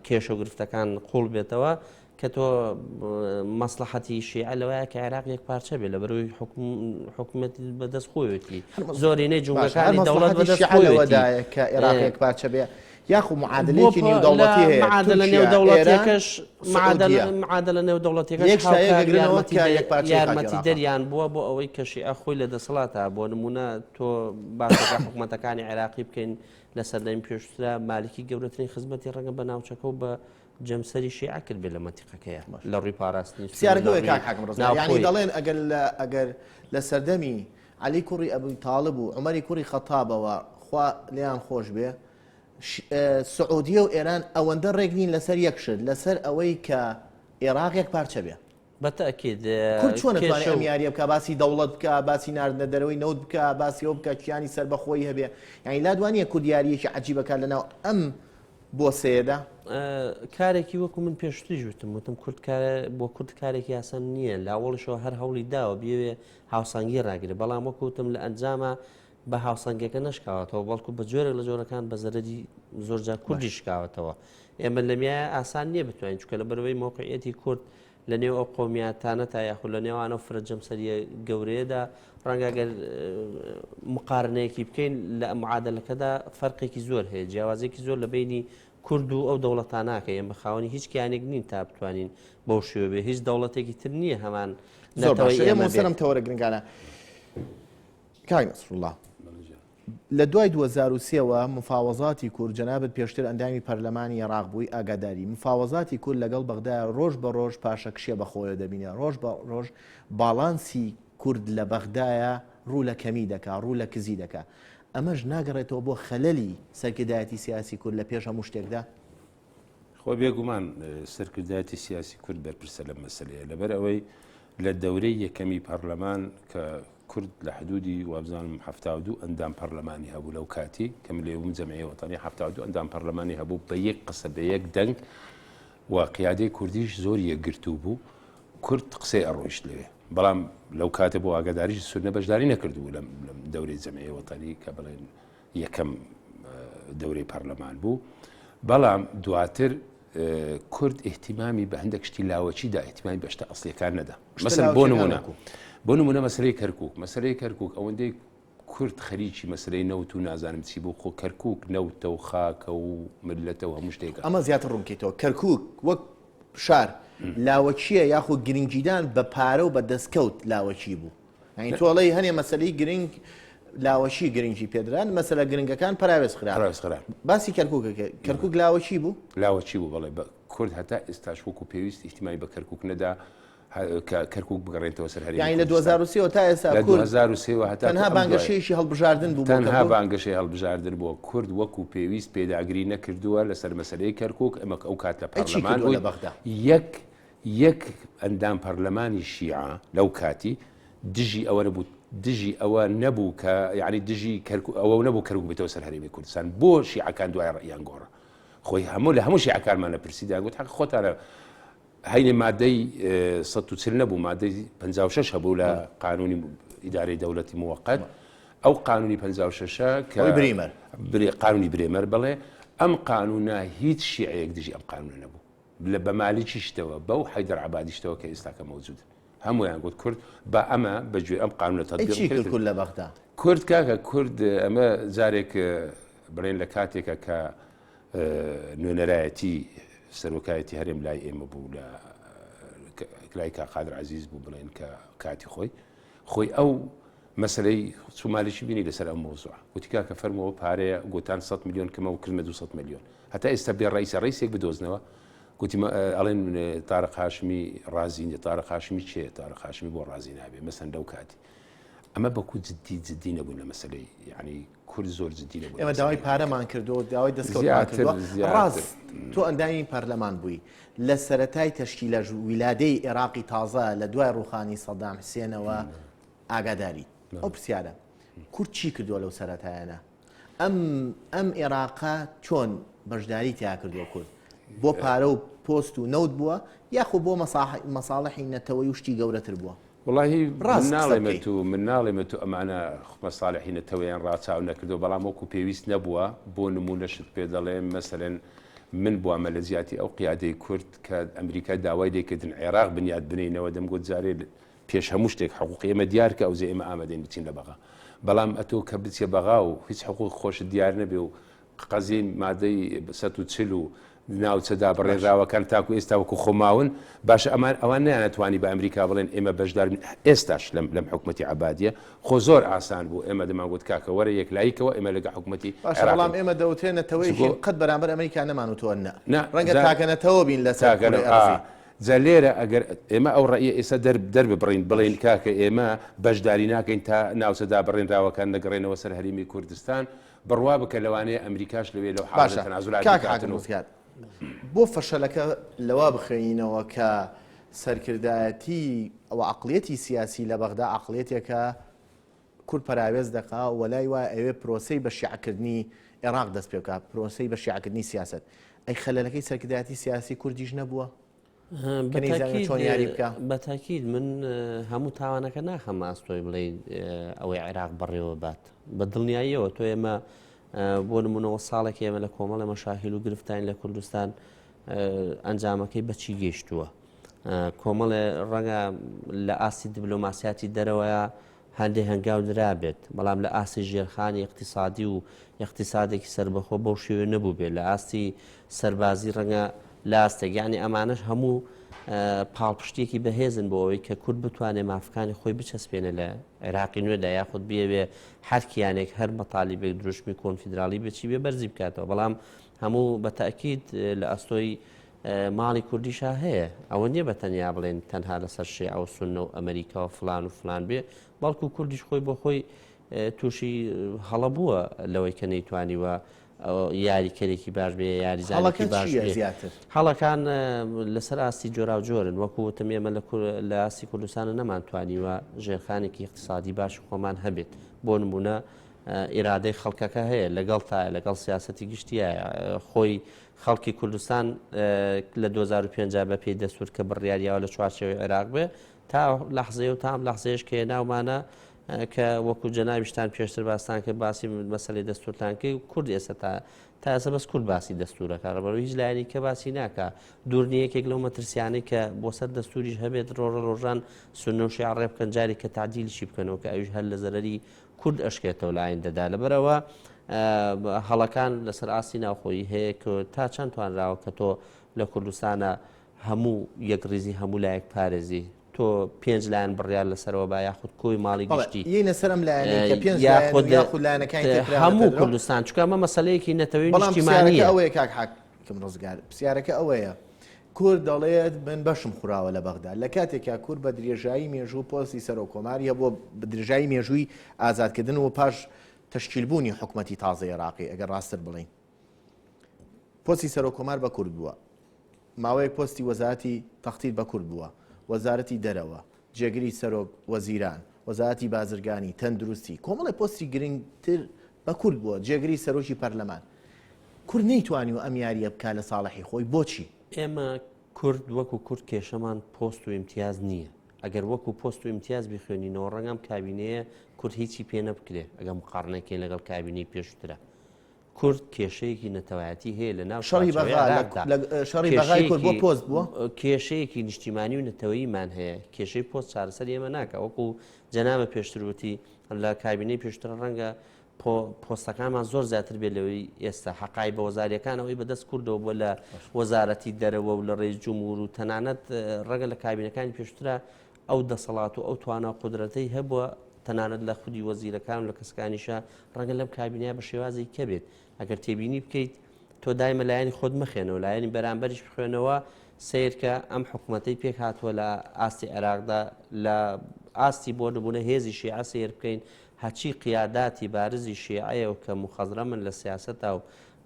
کێشە و گرفتەکان قوڵ بێتەوە کە تۆ مەسلحەتی شیعە لەوەیە کە عێراق یەک پارچە بێ لە بەرەوەی حکوومەت بەدەست خۆیەتی زۆرینەی جومگەکانی دەوڵەت بەدەست خۆیەوەدایە کە عێراق یەک پارچە بێ یاخو معادلەیەکی نێودەوڵەتی هەیە، معادلە تورکیا، ئێران، نێودەوڵەتیەکەش سعودیە. معادلە نێودەوڵەتیەکەش یەک شتە هاوکار یەکەگرنەوە کە یەکپارچەی خاکی عێراقە. یارمەتیدەریان بووە بۆ ئەوەی کە شیعە خۆی لە دەسەڵاتە بۆ نمونە تۆ باسەکە حکومەتەکانی عێراقی بکەین لە سەردەمی پێشترا مالکی گەورەترین خزمەتی ڕەنگە بە ناوچەکە و بە جەمسەری شیعە کرد بێ لە مەنتیقەکەیە لە ڕووی پاراستنی سنوور، پرسیارەکە لە ئەوەیە ڕووی کاک حاکم ڕزگار یانی ناوخۆی. دەڵێن ئەگەر لە ئەگەر لە سەردەمی عەلی کوڕی ئەبی تاڵب و عومەری کوڕی خەتابەوە خوا لێیان خۆش بێ سعودیە و ئێران ئەوەندە ڕێک نین لەسەر یەک شت، لەسەر ئەوەی کە ئێراق یەک پارچە بێ. بە تەئکید کورد چۆن ئەتوانێ کێشە ئەم و. یاریە بکا، باسی دەوڵەت بکا، باسی ناردنە دەرەوەی نەوت بکا، باسی ئەوە بکا کیانی سەربەخۆیی هەبێ، یانی لات وا نییە کورد یارییەکی عەجیب ئەکات لەناو ئەم بۆسەیەدا؟ کارێکی وەکو من پێشتریش وتم، وتم کورد بۆ کورد کارێکی ئاسان نییە، لە ئەوەڵیشەوە هەر هەوڵی داوە بیەوێ هاوسەنگی ڕاگرێ، بەڵام وەکو وتم لە ئەنجاما بە هاوسەنگیەکە نەشکاوەتەوە بەڵکو بە جۆرێک لە جۆرەکان بە زەرەری زۆرجار کوردی شکاوەتەوە ئێمە لەمیایە ئاسان نییە بتوانین چکە لە بەرەوەی مۆقعەتی کورد لە نێو ئەو قومیاتانە تا یاخود لە نێوانە و فرە جەمسەریە گەورەیەدا ڕەنگە گەر مقارنەیەکی بکەین لە معادلەکەدا فەرقێکی زۆر هەیە جیاوازێکی زۆر لە بینی کورد و ئەو دەوڵەتاناکە ئێمە خاوەنی هیچ کیانێک نین تا بتوانین بەو شێوە بێ هیچ دەوڵەتێکی تر نییە هەمان زۆر باشە ئێمە سەرم تەوەرە گرنگانە کاک نەسروڵا لە دوای 2003 وە مفاوەزاتی کورد جەنابت پێشتر ئەندامی پەرلەمانی عێراق بووی ئاگاداری مفاوەزاتی کورد لەگەڵ بەغدا ڕۆژ بە ڕۆژ پاشەکشێ بە خۆیەوە دەبینێ ڕۆژ بە ڕۆژ باڵانسی کورد لە بەغدایە ڕوو لە کەمی دەکا ڕوو لە کزی دەکا ئەمەش ناگەڕێتەوە بۆ خەلەلی سەرکردایەتی سیاسی کورد لە پێش هەموو شتێکدا؟ خۆ بێگومان سەرکردایەتی سیاسی کورد بەرپرسە لەم مەسلەیە لەبەر ئەوەی لە دەورەی یەکەمی پەرلەمان کە کورد لە حدودی وابزانم 72 ئەندام پەرلەمانی هەبوو لەو کاتی کە من لێ بووم جەمعیە وەتەنی 72 ئەندام پەرلەمانی هەبوو بە یەک قسە بە یەک دەنگ و قیادەی کوردیش زۆر یەکگرتوو بوو کورد قسەی ئەڕۆیشت لەوێ بەڵام لەو کاتە بۆ ئاگاداریش سونە بەشداری نەکردبوو لەم دەورەی جەمعیە وەتەنی کە بڵێن یەکەم دەورەی پەرلەمان بوو بەڵام دواتر کورد احتیمامی بە هەندێک شتی لاوەچیدا احتیمامی بە شتە ئەسلیەکان نەدا مەسەل بۆ نمونە بۆ نمونە مەسلەی کەرکک مەسلەی کەرکک ئەوەندەی کورد خەریکی مەسلەی نەوت و نازانم چی بوو خۆ کەرکک نەوتە و خاکە و ملەتە و هەموو شتێکە ئەمە زیاتر ڕوونکەیتەوە کەرکک وەک شار لاوەکیە یاخۆ گرنگیدان بە پارە و بە دەستکەوت لاوەکی بوو یانی تۆ ئەڵێی هەنێ مەسەلەی گرنگ لاوەکی گرنگی پێدران مەسەلە گرنگەکان پەراوێز خران پەراوێز خران باسی کەرکوک کەرکوک لاوەکی بوو لاوەکی بوو بەڵێ بە کورد هەتا ئێستاش وەکو پێویست ئیهتیمامی بە کەرکوک نەدا کە کەرکوک بگەڕێنێتەوە سەر هەرێمی یانی لە 2003 ەوە تا ئێستا لە 2003 ەوە هەتا تەنها بانگەشەیەکی هەڵبژاردن بوو تەنها بانگەشەی هەڵبژاردن بووە کورد وەکو پێویست پێداگری نەکردووە لەسەر مەسەلەی کەرکوک ئەمە ئەو کات لە پەرلەمان بوو لە بەغدا یەک یەک ئەندام پەرلەمانی شیعە لەو کاتی دژی ئەوە نەبوو. دژی ئەوە نەبوو کە یعنی دژی ئەوە نەبوو کەرکوک بێتەوە سەر هەرێمی کوردستان بۆ شیعەکان دوای ڕەئیان گۆڕا خۆی هەموو لە هەموو شیعەکانمان لە پرسی دایان گوت حەق خۆتانە هەینێ مادەی 140 نەبوو مادەی 56 هەبوو لە قانونی ئیدارەی دەولەتی موقت ئەو قانونی 56 کە بریمەر قانونی برێمەر بڵێ ئەم قانونە هیچ شیعەیەک دژی ئەم قانونە نەبوو لە بە مالیکیشتەوە بەو حەیدەر عەبادیشتەوە کە ئێستاکە مەوجودن هەموویان گوت کورد با ئەمە بە گوێ ئەم قانونە تەتبیق چی کرد کورد لە بەغدا؟ کورد کاکە کورد ئەمە جارێک بڵێن لە کاتێکە کە نوێنەرایەتی سەرۆکایەتی هەرێم لای ئێمە بوو لە لای کا قادر عزیز بوو بڵێن کە کاتی خۆی خۆی ئەو مەسەلەی سومالیشی بینی لەسەر ئەم مەوزوعە وتی کاکە فەرمووە پارەیە گوتان 100 میلیۆن کەمە و کردمە 200 میلیۆن هەتا ئێستا بێ ڕئیسە ڕئیسێک بدۆزنەوە گوتی ئەڵێن تارق هاشمی ڕازی نیە تارق هاشمی چێ تارق هاشمی بۆ ڕازی نابێ مەسەن لەو کاتی ئەمە بەکو جدی جدی نەبوون لە مەسلەی یعنی کورد زۆر جدی نەبوون ئێمە داوای پارەمان کردو داوای دەستکەوتمان کردووە ڕاست تۆ ئەندامی پەرلەمان بووی لە سەتای تەشکیلە ویلادەی عێراقی تازە لە دوای ڕوخانی سەدام حسێنەوە ئاگاداریت ئەو پرسیارە کورد چی کردووە لەو سەرەتایانە ئەم ئەم ئێراقە چۆن بەشداری تیا کردووە کورد بۆ پارە و پۆست و نەوت بووە یاخۆ بۆ مەساڵحی نەتەوەی و شتی گەورەتر بووە وڵی ڕاست ناڵێمە تو من ناڵێمە تو ئەمانە مەساڵحی نەتەوەیان ڕاچاو نەکردو بەڵام وەکو پێویست نەبووە بۆ نمونە شت پێ دەڵێم مەسەلەن من بوامە لە جیاتی ئەو قیادەی کورد کە ئەمریکا داوای لێکردن عێراق بنیات بنینەوە دەمگوت جارێ پێش هەموو شتێک حقوقی ئێمە دیار کە ئەوجە ئێمە ئامادەین بچین لە بەغا بەڵام ئەتۆ کە بچیە بەغا و هیچ حقوق خۆشت دیار نەبێ و قەزیەی مادەی 140 و ناوچە دابڕێنراوەکان تاکو ئێستا وەکو خۆ ماون باشە ئەمان ئەوان نەیانەتوانی بە ئەمریکا بڵێن ئێمە بەشدار ئێستاش لەم لەم حکومەتی عەبادیە خۆ زۆر ئاسان بوو ئێمە دەمانگوت کاکە وەرە یەکلاییکەوە ئێمە لەگە حکومەتی باشە بەڵام ئێمە دەوترێ نەتەوەیەکین قەت بەرامبەر ئەمریکا نەمانوتووە نا ڕەنگە تاکە نەتەوە بین لەسەر کورەی ئەرزی. جا لێرە ئەگەر ئێمە ئەو ڕەئیە ئێستا دەر دەرببڕین بڵێین کاکە ئێمە بەشداری ناکەین تا ناوچە دابڕێنراوەکان نەگەڕێنەوە سەر هەرێمی کوردستان، بڕوا بکە لەوانەیە ئەمریکاش لەوێ لەو حاڵەتە باشە تەنازولات کاک بکاتن حاکم و. ڕزگار بۆ فەشەلەکە لەوە بخوێنینەوە کە سەرکردایەتی و عەقڵیەتی سیاسی لە بەغدا عەقڵیەتێکە کورد پەراوێز دەکا و لای وایە ئەیەوێ پرۆسەی بە شیعەکردنی ئێراق دەست پێ بکا، پرۆسەی بە شیعەکردنی سیاسەت. ئەی خەلەلەکەی سەرکردایەتی سیاسی کوردیش نەبووە؟ کە نەیزانیوە چۆن یاری بکا؟ بە تاکید من هەموو تاوانەکە ناخەمە ئەستۆی بڵێ ئەوەی عێراق بەڕێوە بات. بە دڵنیاییەوە تۆ ئێمە بۆ نمونەوە ساڵێک ئێمە لە کۆمەڵە مەشاهیل و گرفتین لە کوردستان ئەنجامەکەی بەچی گەیشتووە. کۆمەڵێ ڕەنگە لە ئاستی دیبلۆماسیاتی دەرەوەیە هەندێ هەنگاو نرابێت، بەڵام لە ئاستی ژێرخانی ئیقتیسادی و ئیقتیسادێکی سەربەخۆ بەو شێوەیە نەبووبێت، لە ئاستی سەربازی ڕەنگە لە ئاستێک، یانی ئەمانەش هەموو پاڵپشتییەکی بەهێزن بۆ ئەوەی کە کورد بتوانێت مافەکانی خۆی بچەسپێنێ لە عێراقی نوێدا، یاخود بیەوێ هەر کیانێک هەر مەتالیبێک دروشمی کۆنفیدراڵی بێ چی بێ بەرزی بکاتەوە، بەڵام هەموو بە تەئکید لە ئەستۆی ماڵی کوردیشا هەیە ئەوە نیە بە تەنیا بڵێن تەنها لەسەر شێعە و سوننە و ئەمریکا و فلان و فلان بێ بەڵکو کوردیش خۆی بۆ خۆی تووشی هەڵە بووە لەوەی کە نەیتوانیوە یاریکەرێکی باش بێ یاریزانێکی باش بێ زیاتر هەڵەکان لەسەر ئاستی جۆراوجۆرن وەکو وتم ئێمە لە ئاستی کوردستانە نەمانتوانیوە ژێرخانێکی اقتصادی باش خۆمان هەبێت بۆ نمونە ئیرادەی خەڵکەکە هەیە لەگەڵ تا لەگەڵ سیاستی گشتیە خۆی خەڵکی کوردستان لە 2005 بە پێی دەستور کە بڕیاریاوە لە چوارچێوەی عێراق بێ تا لەحزەیە و تام لەحزەیەش کە ناومانە کە وەکو جەنابیشتان پێشتر باستان کرد باسی مەسەلەی دەستورتان کرد کورد ئێستا تا تا ئێستا بەس کورد باسی دەستورەکە ڕەبەر هیچ لایەنی کە باسی ناکا دوور نییە یەکێک لەو مەترسیانەی کە بۆ سەر دەستوریش هەبێت ڕۆژە ڕۆژان سوننە و شیعە ڕێ بکەن جارێک کە تعدیلشی بکەنەوە کە ئەویش هەر لە زەرەری کورد ئەشکێتەوە لە ئایندەدا لەبەرئەوە هەڵەکان لەسەر ئاستی ناوخۆیی هەیە کە تا چەند توانراوە کە تۆ لە کوردستانە هەموو یەکڕیزی هەموو لایەک پارێزی تۆ پێنج لایەن بڕیار لەسەرەوە با یاخود کۆی ماڵی گشتی یینە سەر ئەم لایەنەی کە پێنج لایەن یاخود لایەنەکانی تر کراونەتە هەموو درۆ. کوردستان چونکە ئەمە مەسەلەیەکی نەتەوەی بەڵام پرسیارەکە نیشتیمانییە. ئەوەیە کاک حاکم ڕزگار پرسیارەکە ئەوەیە کورد دەڵێت من بەشم خوراوە لە بەغدا لە کاتێکا کورد بە درێژایی مێژوو پۆستی سەرۆک کۆماری هەبووە بە درێژایی مێژووی ئازادکردن و پاش تەشکیلبوونی حکومەتی تازەی عێراقی ئەگەر ڕاستتر بڵێین پۆستی سەرۆک کۆمار بە کورد بووە ماوەیەک پۆستی وەزارەتی تەختیت بە کورد بووە وەزارەتی دەرەوە جێگری سەرۆک وەزیران. وەزارەتی بازرگانی، تەندروستی، کۆمەڵێ پۆستی گرنگتر بە کورد بووە، جێگری سەرۆکی پەرلەمان. کورد نەیتوانیوە ئەم یارییە بکا لە ساڵحی خۆی، بۆچی؟ ئێمە کورد وەکو کورد کێشەمان پۆست و ئیمتیاز نییە. ئەگەر وەکو پۆست و ئیمتیاز بیخوێنینەوە ڕەنگە ئەم کابینەیە کورد هیچی پێ نەبکرێ ئەگەر مقارنەی کەین لەگەڵ کابینەی پێشووترا. کورد کێشەیەکی نەتەوایەتی هەیە لە ناو شەڕی چوارچێوەی بەغا لە عێراقدا. لە شەڕی بەغای کورد بۆ کێشەیەکی پۆست بووە؟ کێشەیەکی نیشتیمانی و نەتەوەییمان هەیە کێشەی پۆست چارەسەری ئێمە ناکا وەکو جەنابە پێشتر وتی لە کابینەی پێشتر ڕەنگە پۆستەکانمان زۆر زیاتر بێت لەوەی ئێستا حەقایبە وەزاریەکان ئەوەی بەدەست کوردەوە بووە لە وەزارەتی دەرەوە و لە ڕێی جمهور و تەنانەت ڕەنگە لە کابینەکانی پێشترا ئەو دەسەڵات و ئەو توانا و قودرەتەی هەبووە تەنانەت لە خودی وەزیرەکان و لە کەسەکانیشا ڕەنگە لەم کابینەیە بە شێوازێکی کە بێت ئەگەر تێبینی بکەیت تۆ دایمە لایەنی خۆت مەخێنەوە لایەنی بەرامبەریش بخوێنەوە سەیرکە ئەم حکوومەتەی پێک هاتووە لە ئاستی عێراقدا لە ئاستی بۆ نمونە هێزی شیعە سەیر بکەین هەرچی قیاداتی بارزی شیعەیە و کە موخەزرەمن لە سیاسەتا و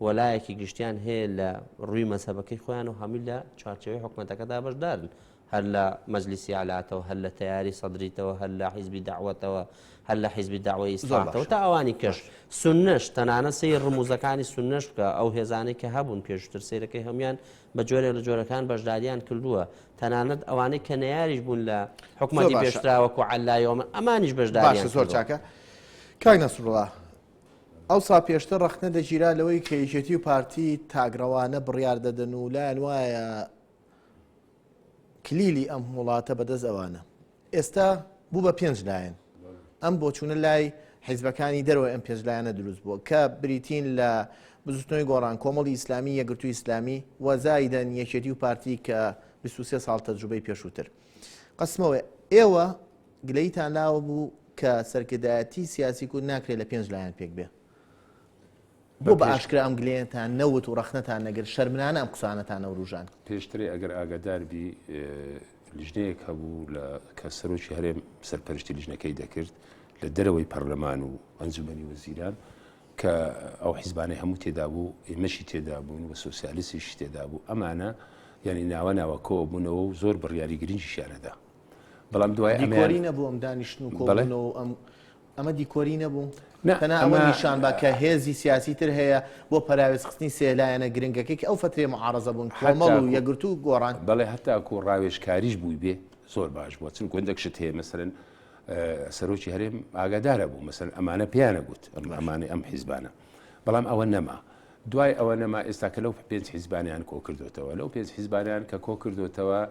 وەلایەکی گشتیان هەیە لە ڕووی مەزهەبەکەی خۆیان و هەمووی لە چوارچێوەی حکومەتەکەدا بەشدارن هەر لە مەجلیسی ئەعلاتەوە هەر لە تەیاری سەدریتەوە هەر لە حیزبی دەعوەتەوە هەر لە حیزبی دەعوەی ئیسلاحەوە تا ئەوانی کەش سوننەش تەنانەت سەیر ڕموزەکانی سوننەش بکە ئەو هێزانەی کە هەبوون پێشتر سەیرەکەی هەموویان بە جۆرێک لە جۆرەکان بەشداریان کردووە تەنانەت ئەوانەی کە نەیاریش بوون لە حکومەتی پێشترا وەکو عەلایەوە ئەمانیش بەشداریان باشە زۆر چاکە کاک نەسروڵا ئەوسا پێشتر ڕەخنە دەگیرا لەوەی کە یەکێتی و پارتی تاگڕەوانە بڕیار دەدەن و لایەن وایە کلیلی ئەم وڵاتە بەدەست ئەوانە ئێستا بوو بە پێنج لایەن. ئەم بۆچوونە لای حیزبەکانی دەرەوەی ئەم پێنج لایەنە دروست بووە کە بریتین لە بزوتنەوەی گۆڕان، کۆمەڵی ئیسلامی، یەکگرتووی ئیسلامی و زایدەن یەکێتی و پارتی کە 23 ساڵ تەجروبەی پێشووتر. قەسمەوە ئێوە گلەیتان لاوە بوو کە سەرکردایەتی سیاسی کورد ناکرێت لە پێنج لایەن پێک بێ. بۆ بە ئاشکرا ئەم گلەیەتان نەوت و ڕەخنەتان نەگرت، شەرمنانە ئەم قسانەتان نەوروژاند. پێشترێ ئەگەر ئاگادار بی لیژنەیەک هەبوو لە کە سەرۆکی هەرێم سەرپەرشتی لیژنەکەی دەکرد لە دەرەوەی پەرلەمان و ئەنجومەنی وەزیران کە ئەو حیزبانەی هەموو تێدا بوو ئێمەشی تێدا بوون و سۆسیالیستیشی تێدا بوو ئەمانە یعنی ناوە ناوە کۆ بوونەوە و زۆر بڕیاری گرنگیشیانەدا بەڵام دوای ئەمەیان نەبوو ئەم دانیشتن و کۆبوونەوە ئەم ئەمە دیکۆری نەبوو؟ تەنها ئەوە نیشان با کە هێزی سیاسی تر هەیە بۆ پەراوێزخستنی سێ لایەنە گرنگەکەی کە ئەو فەترەیە معارەزە بوون، کۆمەڵ و یەکگرتوو و گۆڕان. بەڵێ هەتاکو ڕاوێژکاریش بووی بێ زۆر باش بووە چونکو هەندێک شت هەیە مەسەلەن سەرۆکی هەرێم ئاگادارە بوو مەسەلەن ئەمانە پێیانە گوت ئەمانەی ئەم حیزبانە بەڵام ئەوە نەما دوای ئەوە نەما ئێستا کە لەو پێنج حیزبانیان کۆ کردوتەوە لەو پێنج حیزبانیان کە کۆ کردوتەوە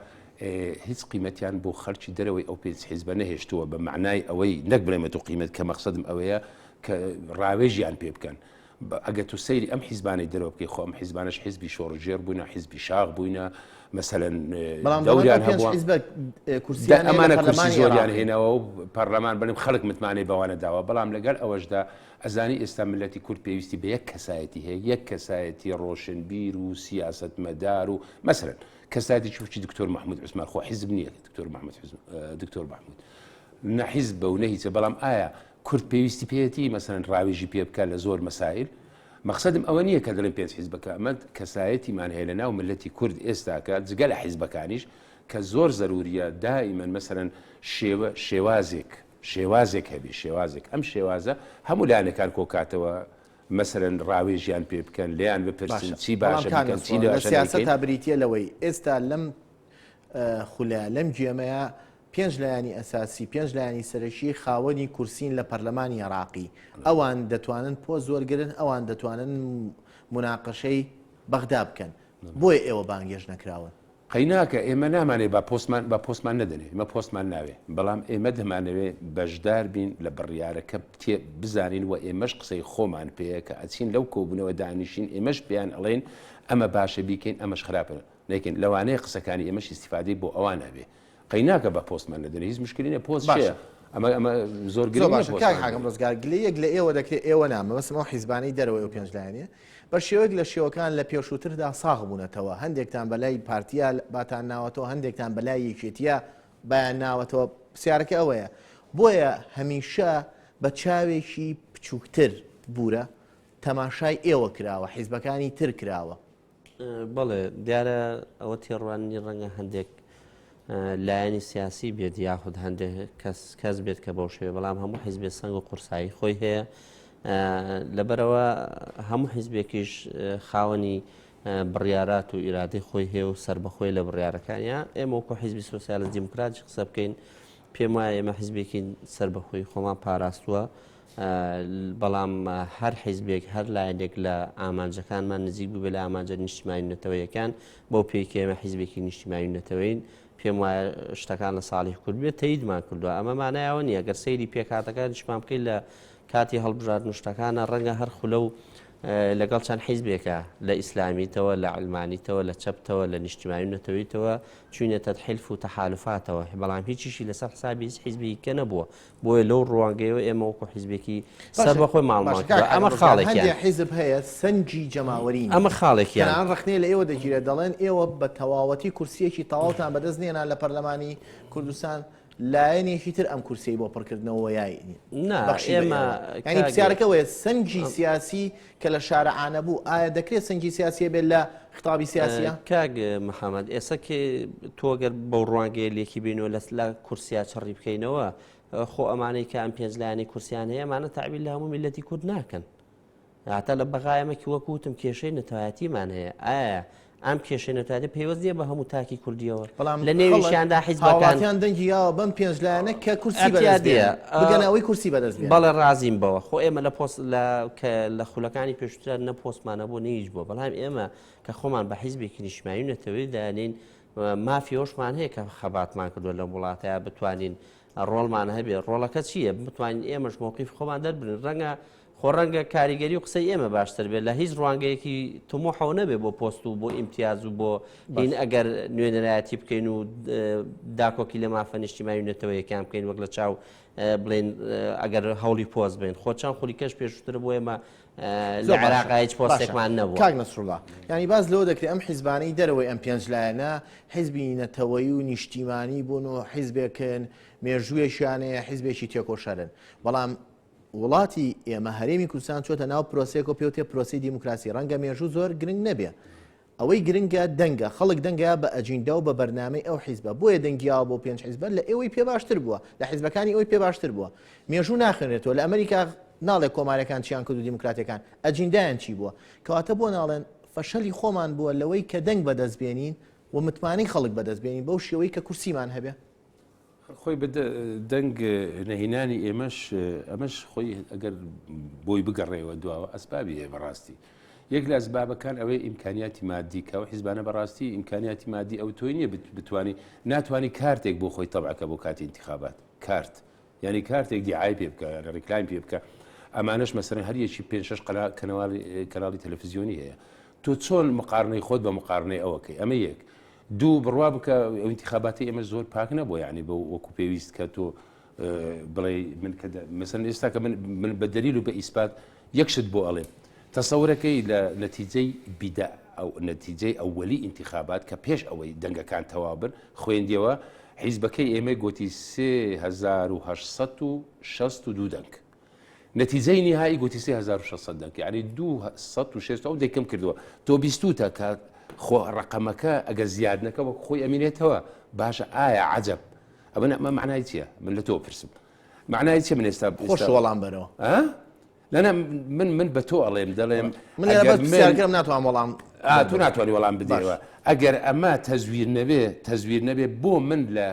هیچ قیمەتیان بۆ خەڵکی دەرەوەی ئەو پێنج حیزبە نەهێشتووە بە معنای ئەوەی نەک بڵێمە تو قیمەت کە مەقسەدم ئەوەیە کە ڕاوێژیان پێ بکەن ئەگەر تو سەیری ئەم حیزبانەی دەرەوە بکەی خۆ ئەم حیزبانەش حیزبی شۆڕژێر بووینە حیزبی شاخ بووینە مەسەلەن دەوریان هەبووە ئەمانە کورسی زۆریان هێناوە و پەرلەمان بەڵێم خەڵک متمانەی بەوانە داوە بەڵام لەگەڵ ئەوەشدا ئەزانی ئێستا میللەتی کورد پێویستی بە یەک کەسایەتی هەیە، یەک کەسایەتی ڕۆشنبیر و سیاسەتمەدار و مەسەلەن کەسایەتێکی وەکی دکتۆر مەحمود عوسمان خۆ حیزب نییە دکتۆر مەحمود دکتۆر مەحمود نە حیزبە و نە هیچە بەڵام ئایا کورد پێویستی پێیەتی مەسەلەن ڕاوێژی پێ بکە لە زۆر مەسایل مەقسەدم ئەوە نییە کە دەڵێن پێنج حیزبەکە ئەمە کەسایەتیمان هەیە لە ناو میللەتی کورد ئێستاکە جگە لە حیزبەکانیش کە زۆر زەروریە دائیمەن مەسەلەن شێوە شێوازێک شێوازێک هەبێ شێوازێک ئەم شێوازە هەموو لایەنەکان کۆکاتەوە مەسەلەن ڕاوێژیان پێ بکەن لێیان بپرسن باشە چی بەڵام باشە کاک بیکەن چی نەسڕ لە باشە سیاسەتا نەیکەین. بریتییە لەوەی ئێستا لەم خولە لەم گێمەیە پێنج لایەنی ئەساسی پێنج لایەنی سەرەکی خاوەنی کورسین لە پەرلەمانی عێراقی ئەوان دەتوانن پۆست وەرگرن ئەوان دەتوانن موناقەشەی بەغدا بکەن بۆیە ئێوە بانگێشت نەکراون. قەیناکە ئێمە نامانەوێ با پۆستمان با پۆستمان نەدەنێ ئێمە پۆستمان ناوێ بەڵام ئێمە دەمانەوێ بەشدار بین لە بڕیارەکە تێ بزانین و ئێمەش قسەی خۆمان پێیە کە ئەچین لەو کۆبوونەوە دانیشین ئێمەش پێیان ئەڵێین ئەمە باشە بیکەین ئەمەش خراپە نەیکەین لەوانەیە قسەکانی ئێمەش ئیستیفادەی بۆ ئەوان هەبێ قەیناکە بە پۆستمان نەدەنێ هیچ مشکلی نیە پۆست باشە. چیە ئەمە ئەمە زۆر زۆر گرنگ نیە باشە کاک پۆستمان حاکم ڕزگار گلەیەک لە ئێوە دەکرێت ئێوە نا مەبەستم ئەو حیزبانەی دەرەوەی ئەو پێنج لایەنەیە بە شێوەیەک لە شێوەکان لە پێشووتردا ساغ بوونەتەوە هەندێکتان بەلای پارتیا باتان ناوەتەوە هەندێکتان بەلای یەکێتیا بایان ناوەتەوە پرسیارەکە ئەوەیە بۆیە هەمیشە بە چاوێکی بچووکتر بوورە تەماشای ئێوە کراوە حیزبەکانی تر کراوە بەڵێ دیارە ئەوە تێڕوانینی ڕەنگە هەندێک. لایەنی سیاسی بێت یاخود هەندێک کەس کەس بێت کە بەو شێوە بەڵام هەموو حیزبێ سەنگ و قورسایی خۆی هەیە لەبەرەوە هەموو حیزبێکیش خاوەنی بڕیارات و ئیرادەی خۆی هەیە و سربەخۆی لە بڕیارەکانیا ئێمە وەکو حیزبی سۆسیالست دیموکراتی قسە بکەین پێم وایە ئێمە حیزبێکی سربەخۆی خۆمان پاراستووە بەڵام هەر حیزبێک هەر لایەنێک لە ئامانجەکانمان نزیک بووبێ لە ئامانجە نیشتیمانی و نەتەوەیەکان بەو پێی کە ئێمە حیزبێکی نیشتیمانی و نەتەوەین پێم وایە شتەکان لە ساڵی کورد بێت تەیدمان کردووە ئەمە مانای ئەوە نییە گەر سەیری پێکهاتەکانیشمان بکەیت لە کاتی هەڵبژاردن و شتەکانە ڕەنگە هەر خولە و لەگەڵ چەند حیزبێکە لە ئیسلامیتەوە لە علمانیتەوە لە چەپتەوە لە نیشتیمانی و نەتەوەیتەوە چوینەتە حیلف و تەحالفاتەوە بەڵام هیچیشی لەسەر حسابی هیچ حیزبێکی کە نەبووە بۆیە لەو ڕوانگەیەوە ئێمە وەکو حیزبێکی سەربەخۆی ماڵمان کردووە. ئەمە خاڵێکیان. هەندێ حیزب هەیە سەنگی جەماوەری نییە. ئەمە خاڵێکیان. تەنانەت ڕەخنەی لە ئێوە دەگیرێت دەڵێن ئێوە بە تەواوەتی کورسییەکی تەواوتان بەدەست نێنا لە پەرلەمانی کوردستان لایەنێکی تر ئەم کورسیەی بۆ پڕکردنەوە یای نا بەخشی بە ئێمە ئێوە. یانی کاک پرسیارەکە ئەوەیە سەنگی سیاسی کە لە شارە عانە بوو ئایا دەکرێت سەنگی سیاسی هەبێت لە خیتابی سیاسیە؟ کاک محەمەد ئێستا کە تۆ گەر بەو ڕوانگەیە لێکی بینەوە لە لە کورسیا چڕی بکەینەوە خۆ ئەمانەی کە ئەم پێنج لایەنەی کورسیان هەیە ئەمانە تەعبیر لە هەموو میللەتی کورد ناکەن هەتا لە بەغا ئێمە کی وەکو وتم کێشەی نەتەوایەتیمان هەیە ئایا ئەم کێشەی نەتەوایەتی پەیوەست نییە بە هەموو تاکی کوردیەوە بەڵام لە نێویشیاندا حیزبەکان هاوڵاتیان دەنگی یاوە بەم پێنج لایەنە کە کورسی بەدەست ئەتیادیە بێنن بگەنە ئەوەی کورسی بەدەست بێنن. بەڵێ ڕازیم بەوە خۆ ئێمە لە پۆست لە کە لە خولەکانی پێشووترا نە پۆستمان هەبوو نە هیچ بووە بەڵام ئێمە کە خۆمان بە حیزبێکی نیشتمانی و نەتەوەیی دانین مافی ئەوشمان هەیە کە خەباتمان کردووە لەم وڵاتەیا بتوانین ڕۆڵمان هەبێ ڕۆڵەکە چییە بتوانین ئێمەش مەوقیف خۆمان دەربرین ڕەنگە خۆ ڕەنگە کاریگەری و قسەی ئێمە باشتر بێت لە هیچ ڕوانگەیەکی تموحەوە نەبێ بۆ پۆست و بۆ ئیمتیاز و بۆ هین ئەگەر نوێنەرایەتی بکەین و داکۆکی لە مافە نیشتیمانی و نەتەوەیەکان بکەین وەک لە چاو بڵێن ئەگەر هەوڵی پۆست بین خۆ چەند خولی کەش پێشتر بۆ ئێمە لە عێراق هیچ پۆستێکمان نەبوو. کاک نەسروڵا یانی باس لەوە دەکرێت ئەم حیزبانەی دەرەوەی ئەم پێنج لایەنە حیزبی نەتەوەیی و نیشتیمانی بوون و حیزبێکن مێژوویەکیان هەیە حیزبێکی تێکۆشەرن بەڵام وڵاتی ئێمە هەرێمی کوردستان چۆتە ناو پرۆسەیەک و پێوتێ پرۆسەی دیموکراسی ڕەنگە مێژوو زۆر گرنگ نەبێ ئەوەی گرنگە دەنگە خەڵک دەنگە بە ئەجیندا و بە بەرنامەی ئەو حیزبە بۆیە دەنگیاوە بۆ پێنج حیزبە لە ئێوەی پێ باشتر بووە لە حیزبەکانی ئەوی پێ باشتر بووە مێژوو ناخوێنرێتەوە لە ئەمریکا ناڵێ کۆمارەکان چیان کرد و دیموکراتەکان ئەجیندایان چی بووە کەواتە بۆ ناڵێن فەشەلی خۆمان بووە لەوەی کە دەنگ بەدەست بێنین و متمانەی خەڵک بەدەست بێنین بەو شێوەی کە کورسیمان هەبێ. خۆی بە دەنگ نەهینانی ئێمەش ئەمەش خۆی ئەگەر بۆی بگەڕێەوە دواوە ئەسبابی هەیە بەڕاستی یەک لە ئەسبابەکان ئەوەی ئیمکانیاتی مادی کە ئەو حیزبانە بەڕاستی ئیمکانیاتی مادی ئەو تۆی نییە بتوانی ناتوانانی کارتێک بۆ خۆی تەبعەکە بۆ کاتی انتخابات کارت یعنی کارتێک دیعای پێ بکە یعنی ڕیکلایم پێ بکە ئەمانەش مەسەرەن هەر یەکی پێ شش کەناڵی تەلەفزیۆنی هەیە تۆ چۆن مقارنەی خۆت بە مقارنەی ئەوەکەی ئەمە یەک دوو بڕوا بکە ئەو ئینتیخاباتی ئێمە زۆر پاک نەبوو یعنی بە وەکو پێویست کە تۆ بڵێ من کە مەسەن ئێستا کە من من بە دەلیل و بە ئیسپات یەک شت بۆ ئەڵێم تەسەورەکەی لە نەتیجەی بیدا ئەو نەتیجەی ئەوەلی ئینتیخابات کە پێش ئەوەی دەنگەکان تەواو بن خوێندیەوە حیزبەکەی ئێمەی گوتی 3862 دەنگ نەتیجەی نیهایی گوتی 3600 دەنگ یعنی 260 ئەو دەکەم کردووە تۆ بیستوتە کە خۆ ڕقەمەکە ئەگە زیاد نەکە وەک خۆی ئەمینێتەوە باشە ئایا عجب ئەمە ئەمە معنای چییە من لە تۆ پرسم معنای چیە من ئێستا خۆش وەڵام بەرەوە لەنا من من بە تۆ ئەڵێم دەڵێم من پرسیارکەم ناتوانم وەڵام تۆ ناتوانانی وەڵام بدەیەوە ئەگەر ئەمە تەزویر نەبێ تەزویر نەبێ بۆ من لە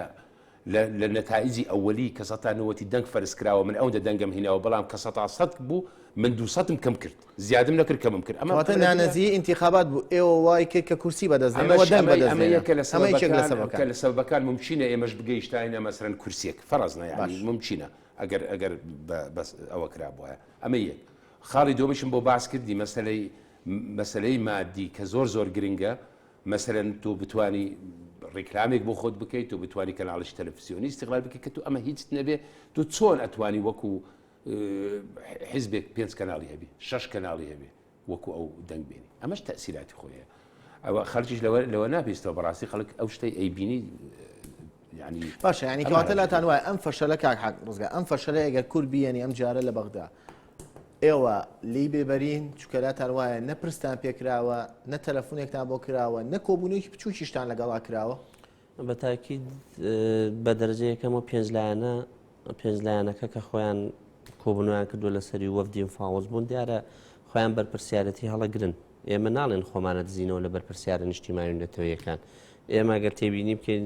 لە نەتائیجی ئەوەلی کە سەتا نەوەتی دەنگ فەرز کراوە من ئەوەندە دەنگم هیناوە بەڵام کە سەتا سەد بوو من دووسەدم کەم کرد زیادم نەکرد کەمم کرد ئەمە واتە نانەزیهی ئینتیخابات بوو ئێوە وای کرد کە کورسی بەدەست بێنن و دەنگ بەدەست ئەمە بێنن یەکە لە ئەمە یەکێک لە سەبەبەکان سەبەبەکان کە لە سەبەبەکان مومکینە ئێمەش بگەیشتاینە مەسەلەن کورسیەک فەرەز نا یانی باش مومکینە ئەگەر ئەگەر بە بەس ئەوە کرابوایە ئەمە یەک خاڵی دووەمیشم بۆ باس کردی مەسەلەی مەسەلەی مادی کە زۆر زۆر گرنگە مەسەلەن تۆ بتوانی ڕیکلامێک بۆ خۆت بکەیت تۆ بتوانی کەناڵیش تەلەفزیۆنی استغلال بکەیت کە تۆ ئەمە هیچت نەبێ تۆ چۆن ئەتوانی وەکو حیزبێک پێنج کەناڵی هەبێ شەش کەناڵی هەبێ وەکو ئەو دەنگ بێنی ئەمەش تەسیراتی خۆی هەیە ئەوە خەڵکیش لەوە لەوە نابیستەوە بەڕاستی خەڵک ئەو شتەی ئەیبینی ینی باشە ینی کەواتە لاتان وایە ئەم فەشەلە کاک حاک ڕزگار ئەم فەشەلە ئەگەر کورد بیەنی ئەم جارە لە بەغدا ئێوە لێی بێبەرین چونکە لاتان وایە نە پرستان پێکراوە نە تەلەفونێکتان بۆ کراوە نە کۆبوونەوەیەکی بچووکیشتان لەگەڵا کراوە. بە تاکید بە دەرەجە یەکەم و پێنج لایەنە پێنج لایەنەکە کە خۆیان کۆبوونەوەیان کردووە لەسەری وەفدی مفاوەز بوون دیارە خۆیان بەرپرسیارەتی هەڵەگرن ئێمە ناڵێن خۆمانە دزینەوە لە بەرپرسیارە نیشتیمانی و نەتەوەیەکان ئێمە گەر تێبینی بکەین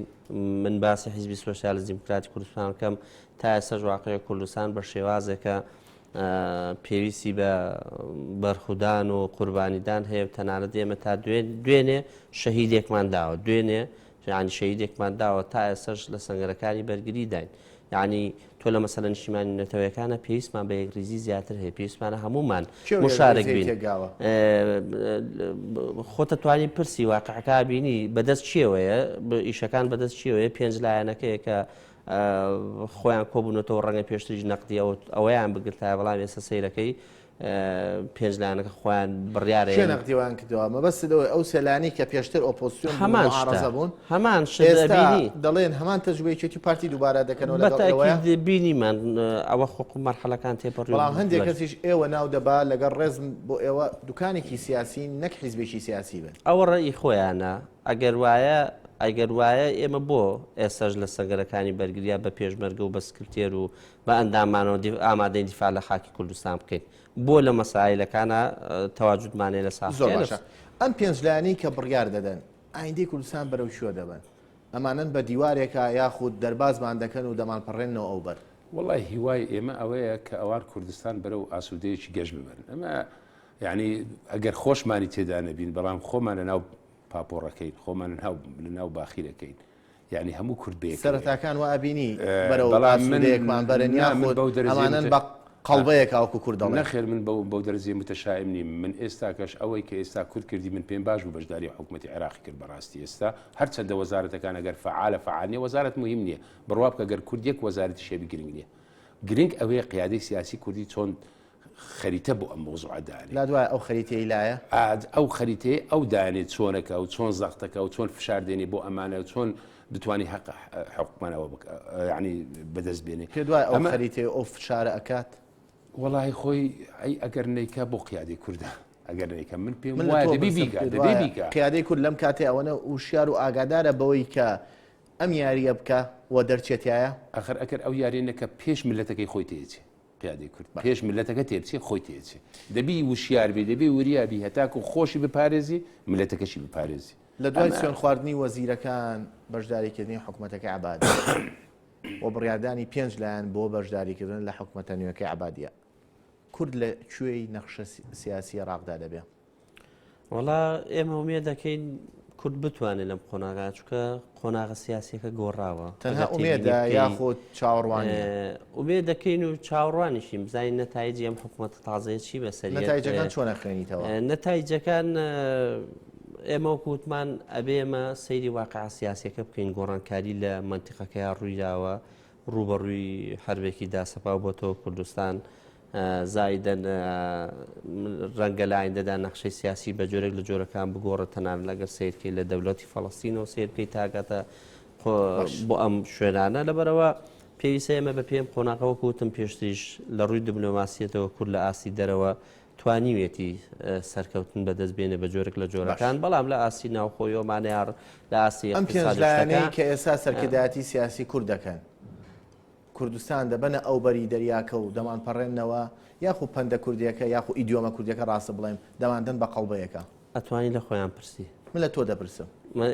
من باسی حیزبی سۆسیالیست دیموکراتی کوردستان بکەم تا ئێستاش واقعی کوردستان بە شێوازێکە پێویستی بە بەرخودان و قوربانیدان هەیە و تەنانەت ئێمە تا دوێنێ شەهیدێکمان داوە دوێنێ یعنی شەهیدێکمان داوە تا ئێستاش لە سەنگەرەکانی بەرگری داین یعنی تۆ لە مەسەلە نیشتیمانی نەتەوەیەکانە پێویستمان بە یەکریزی زیاتر هەیە پێویستمانە هەمومان مشارک بین خۆتە توانی پرسی واقعەکە بینی بەدەست چیەوەیە ئیشەکان بەدەست چیەوەیە پێنج لایەنەکەیە کە خۆیان کۆبوونەتەوە ڕەنگە پێشتریش نەقدی ئەوەیان بگرتایە بەڵام ئێستا سەیرەکەی پێنج لایەنەکە خۆیان بڕیارە کێ نەقدیوان کردەوە مەبەست لەوەی ئەو سێ لایەنەی کە پێشتر ئۆپۆزسیۆن بوون هەمان و معارەزە شتە بوون هەمان شت ئێستا بینی دەڵێن هەمان تەجروبەی یەکێتی و پارتی دووبارە دەکەنەوە لەگەڵ ئێوەیە بەتاکید بینیمان ئەوە خۆ مەرحەلەکان تێپەڕی بەڵام هەندێک کەسیش ئێوە ناو دەبا لەگەڵ ڕێزم بۆ ئێوە دوکانێکی سیاسین نەک حیزبێکی سیاسی بن. ئەوە ڕەئی خۆیانە ئەگەر وایە ئەگەر وایە ئێمە بۆ ئێستاش لە سەنگەرەکانی بەرگریا بە پێشمەرگە و بە سکرتێر و بە ئەندامانەوە ئامادەین دیفاع لە خاکی کوردستان بکەین بۆ لە مەسایلەکانە تەواجودمان هەیە لە ساحەکەی زۆر باشە ئەم پێنج لایەنەی کە بڕیار دەدەن ئایندەی کوردستان بەرەو کوێ دەبەن؟ ئەمانەن بە دیوارێکا یاخود دەربازمان دەکەن و دەمانپەڕێننەوە ئەوبەر؟ وەڵای هیوای ئێمە ئەوەیە کە ئەوان کوردستان بەرەو ئاسوودەیەکی گەش ببەن. ئەمە یعنی ئەگەر خۆشمانی تێدا نەبین بەڵام خۆمان لەناو پاپۆڕەکەین، خۆمان لەناو باخیرەکەین. یعنی هەموو کورد بەیەکەوەیە. سەرەتاکان وا ئەبینی بەرەو بەڵام من ئاسوودەیەکمان بەرن نا من یاخود بەو دەرەجەی ئەمانەن متە بە قەڵبەیەک وەکو کورد دەڵێن؟ نەخێر من بەو بەو دەرەجەی متەشائم نیم من ئێستاکەش ئەوەی کە ئێستا کورد کردی من پێم باش بوو بەشداری حکومەتی عێراقی کرد بەڕاستی ئێستا هەرچەندە وەزارەتەکان ئەگەر فەعالە فەعال نیە وەزارەت موهیم نیە بڕوا بکە گەر کورد یەک وەزارەتیش هەبی گرنگ نیە گرنگ ئەوەیە قیادەی سیاسی کوردی چۆن خەریتە بۆ ئەم مەوزوعە دانێ. لات وایە ئەو خەریتەی لایە؟ ئا ئەو خەریتەیە ئەو دانێ چۆنەکە و چۆن زەختەکە و چۆن فشار دێنێ بۆ ئەمانە و چۆن بتوانی هەق حقوقمان ئەوە بک یعنی بەدەست بێنێ. پێت وایە ئەو ئەمە خەریتەیە و ئەو فشارە ئەکات؟ وەڵاهی خۆی ئەی ئەگەر نەیکا بۆ قیادەی کوردە ئەگەر نەیکا من پێم من لە وایە تۆ دەبی پرسم بیکا پێت دەبێ وایە بیکا. قیادەی کورد لەم کاتەی ئەوەنە وشیار و ئاگادارە بەوەی کە ئەم یارییە بکا و دەرچێ تیایا؟ ئاخر ئەگەر ئەو یارییە نەکا پێش میللەتەکەی خۆی تێچێ. قیادەی کورد پێش ملەتەکە تێبچێ خۆی تێچێ دەبی وشیار بی دەبی وریا بی هەتاکو خۆشی بپارێزی ملەتەکەشی بپارێزی. لە دوای سوێن خواردنی وەزیرەکان بەشداریکردنی حکومەتەکەی عەبادی و بڕیاردانی پێنج لایەن بۆ بەشداریکردن لە حکومەتە نوێکەی عەبادیە کورد لە کوێی نەخشە سیاسی عێراقدا دەبێ؟ وەڵا ئێمە ئومێد دەکەین کورد بتوانێت لەم قۆناغا چونکە قۆناغە سیاسیەکە گۆڕاوە تەنها ئومێدە یاخود چاوەڕوانیە؟ ئومێد دەکەین و چاوەڕوانیشین بزانین نەتایجی ئەم حکوومەتە تازەیە چی بەسەر نەتایجەکان چۆن ئەخوێنیتەوە؟ نەتایجەکان ئێمە وەکو وتمان ئەبێ ئێمە سەیری واقع سیاسیەکە بکەین گۆڕانکاری لە مەنتیقەکەیا ڕوویداوە ڕووبەڕووی حەربێکی داسەپاو بۆتەوە کوردستان زایدەن ڕەنگە لە ئایندەدا نەخشەی سیاسی بە جۆرێک لە جۆرەکان بگۆڕێت تەنانەت لەگەر سیرکەی لە دەولەتی فەڵستینەوە سیرکەی تاگاتە بۆ ئەم شوێنانە لەبەرەوە پێویستە ئێمە بە پێم قۆناغە وەکو وتم پێشتریش لە ڕووی دبلۆماسیەتەوە کورد لە ئاستی دەرەوە توانیویەتی سەرکەوتن بەدەست بێنێ بە جۆرێک لە جۆرەکان بەڵام لە ئاستی ناوخۆیەوەمانیار لە ئاستی ئەم پێنج لایەنەی کە ئێستا سەرکردایەتی سیاسی کورد دەکەن کوردستان دەبەنە ئەوبەری دەریاکە و دەمانپەڕێننەوە، یاخو پەندە کوردیەکە یاخو ئیدیۆمە کوردیەکە ڕاستە بڵێم، دەماندەن بە قەڵبەیەکا. ئەتوانی لە خۆیان پرسی. من لە تۆ دەپرسم.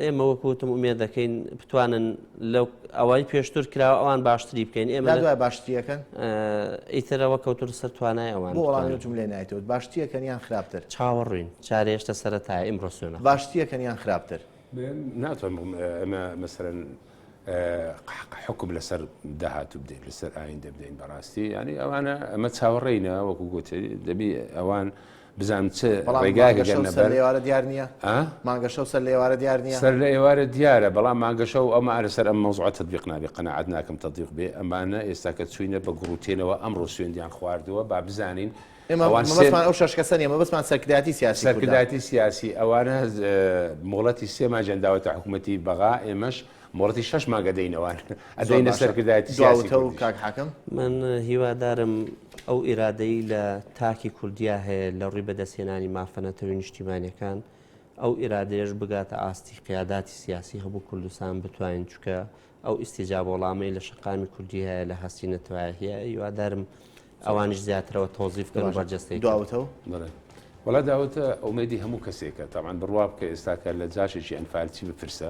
ئێمە وەکو وتم ئومێد دەکەین بتوانن لەو ئەوەی پێشتر کراوە ئەوان باشتری بکەین. ئێمە لات وایە باشتریەکەن؟ ئیتر ئەوە کەوتووتە سەر توانای ئەوان. بۆ وەڵامی ئەو جوملەیە نایتەوە؟ باشتریەکەن یان خراپتر؟ چاوەڕووین. چارە هێشتا سەرەتایە، ئیمڕۆ سوێنە. باشتریەکەن یان خراپتر؟ ناتوانم بڵێم ئێمە مەسەلەن حوکم لەسەر داهاتوو بدەین لەسەر ئایندە بدەین بەڕاستی ینی ئەوانە ئەمە چاوەڕێینە وەکو گوتی دەبی ئەوان بزانم چ ڕێگایەک سەر لێوارە دیار نییە مانگەشەو سەر لێوارە دیار نییە سەر لە ئێوارە دیارە بەڵام مانگەشە و ئەمە لەسەر ئەم مەوزوعە تطبیق نابێ قەناعەت ناکەم تطبیق بێ ئەمانە ئێستا کە چوینە بە گوڕوتێنەوە ئەمڕۆ سوێندیان خواردووە با بزانین ئێمە مەبەستمان ئەو شەش کەسە نییە مەبەستمان سەرکردایەتی سیاسی کوردە. سەرکردایەتی سیاسی ئەوانە مۆڵەتی سێ مانگیان داوەتە حکوومەتی بەغا ئێمەش مۆڵەتی شەش مانگە دەینەوان زۆر ئەدەینە باشە سەرکردایەتی دوا سیاسی وتە و کوردیش. کاک حاکم. من هیوادارم ئەو ئیرادەی لە تاکی کوردیا هەیە لە ڕووی بەدەستهێنانی مافە نەتەوەی نیشتیمانیەکان. ئەو ئیرادەیەش بگاتە ئاستی قیاداتی سیاسی هەموو کوردستان بتوانین چونکە ئەو ئیستیجاب وەڵامەی لە شەقامی کوردی هەیە لە هەستی نەتەوایەتیە هیوادارم ئەوانیش زیاترەوە تۆزیف بکەن و بەرجەستەی بکەن. داوتەوە؟ بەڵێ وەڵا داوتە ئومێدی هەموو کەسێکە تاوان بڕوا بکە ئێستاکە لە جاشێکی ئەنفالچی بپرسە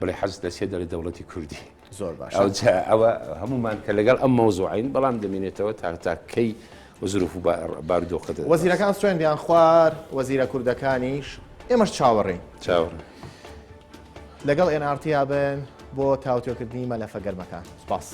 بڵێ حەزت لە چیە دەڵێ دەوڵەتی کوردی زۆر باشە ئەوجا ئەوە هەموومان کە لەگەڵ ئەم مەوزوعین بەڵام دەمێنێتەوە تا تا کەی زروف و بارودۆخە وەزیرەکان سوێندیان خوار وەزیرە کوردەکانیش ئێمەش چاوەڕێین چاوەڕێ لەگەڵ NRT بن بۆ تاوتوێکردنی مەلەفە گەرمەکان سپاس.